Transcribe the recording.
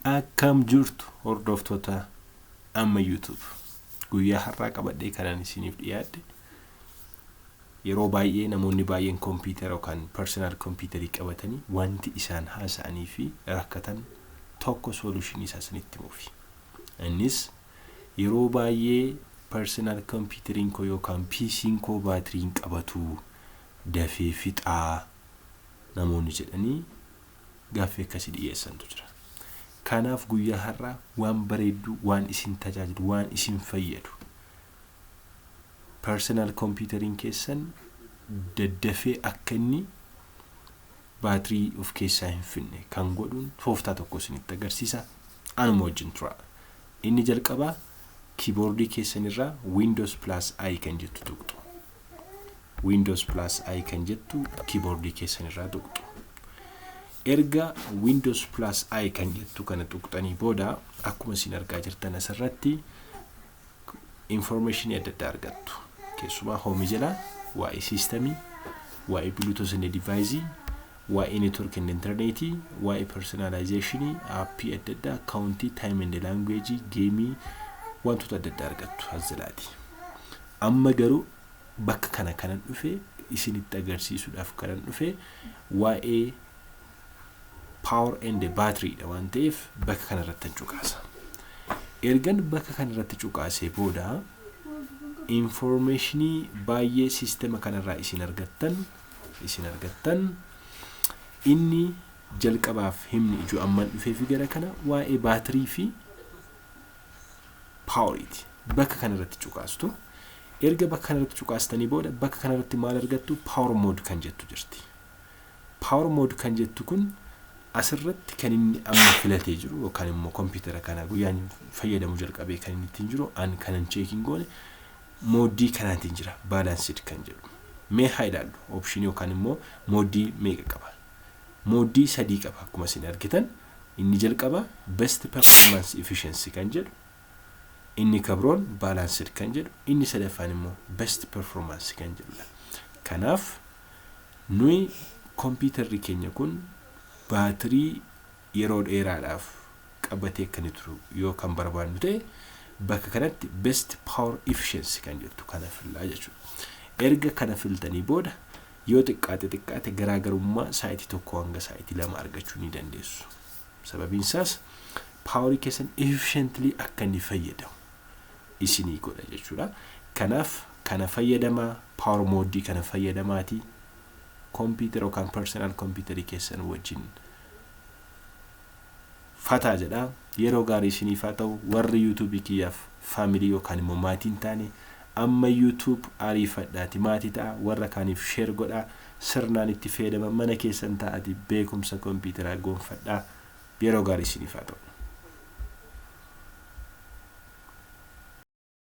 Akkam jirtu, hordoftoota amma YouTube? Guyyaa har'aa qabadhee kanan isiniif dhiyaadhe, yeroo baay'ee namoonni baay'een kompiitara yookaan personal kompiitarii qabatanii wanti isaan haasa'anii fi rakkatan tokko solutionii isaa isinitti himuufi. Innis yeroo baay'ee personal kompiitariin koo yookaan PC'n koo baatiriin qabatu, dafee fixaa namoonni jedhanii gaaffii akkasii dhiyeessantu jira. Kanaaf guyyaa har'aa waan bareedduu, waan isin tajaajilu, waan isin fayyadu, personal kompiitariin keessan daddafee akka inni baatirii of keessaa hin finne kan godhuun tooftaa tokko isinitti agarsiisa. Anuma wajjin tura. Inni jalqabaa keyboardii keessanirraa Windows plus I kan jettu tuqxu. Windows plus I kan jettu keyboardii keessanirraa tuqxu. Erga Windows plus I kan jettu kana tuqxanii booda, akkuma isin argaa jirtan asirratti informationii adda addaa argattu. Keessumaa homeii jalaa waa'ee systemii, waa'ee Bluetooth and device, waa'ee network and internetii, waa'ee personalizationii, appii adda addaa, accountii, time and language, gameii, wantoota adda addaa argattu as jalaati. Amma garuu bakka kana kanan dhufe isinitti agarsiisuudhaaf kanan dhufe waa'ee power and battery dha waan ta'eef bakka kana irratti cuqaasa. Ergan bakka kana irratti cuqaasee booda informationii baay'ee systema kanarraa isin argattan. Inni jalqabaaf himni ijoo amman dhufee fi gara kana waa'ee baatirii fi poweriiti. Bakka kana irratti cuqaastu. Erga bakka kana irratti cuqaastanii booda bakka kana irratti maal argattu? Power mode kan jettu jirti. Power mode kan jettu kun asirratti kan inni amma filatee jiru yookaan immoo kompiitara kana guyyaan fayyadamuu jalqabee kan inni ittiin jiru, an kanan checkiin goone, modeii kanaatiin jira, balanced kan jedhu. Mee haa ilaallu, optionii yookaan immoo modeii meeqa qaba? Modeii sadii qaba akkuma isin argitan. Inni jalqaba best performance efficiency kan jedhu, inni kabroon balanced kan jedhu, inni sadaffaan immoo best performance kan jedhudha. Kanaaf nuyi kompiitarri keenya kun baatirii yeroo dheeraadhaaf qabatee akka inni turu yoo kan barbaannu ta'e, bakka kanatti best power efficiency kan jettu kana fillaa jechuudha. Erga kana filtanii booda yoo xiqqaate xiqqaate garaagarummaa saayitii 1 hanga saayitii 2 argachuu ni dandeessu. Sababiin isaas powerii keessan efficiently akka inni fayyadamu isinii godha jechuudha. Kanaaf kana fayyadamaa, power modeii kana fayyadamaatii kompiitara yookaan personal kompiitarii keessan wajjin fataa jedha. Yeroo gaarii isiniif haa ta'u. Warri YouTubeii kiyyaaf familyii yookaan immoo maatiin taane, amma YouTube ariifadhaati maatii ta'a. Warra kaaniif share godhaa, sirnaan itti fayyadama, mana keessan ta'aati beekumsa kompiitaraa gonfadhaa. Yeroo gaarii isiniif haa ta'u.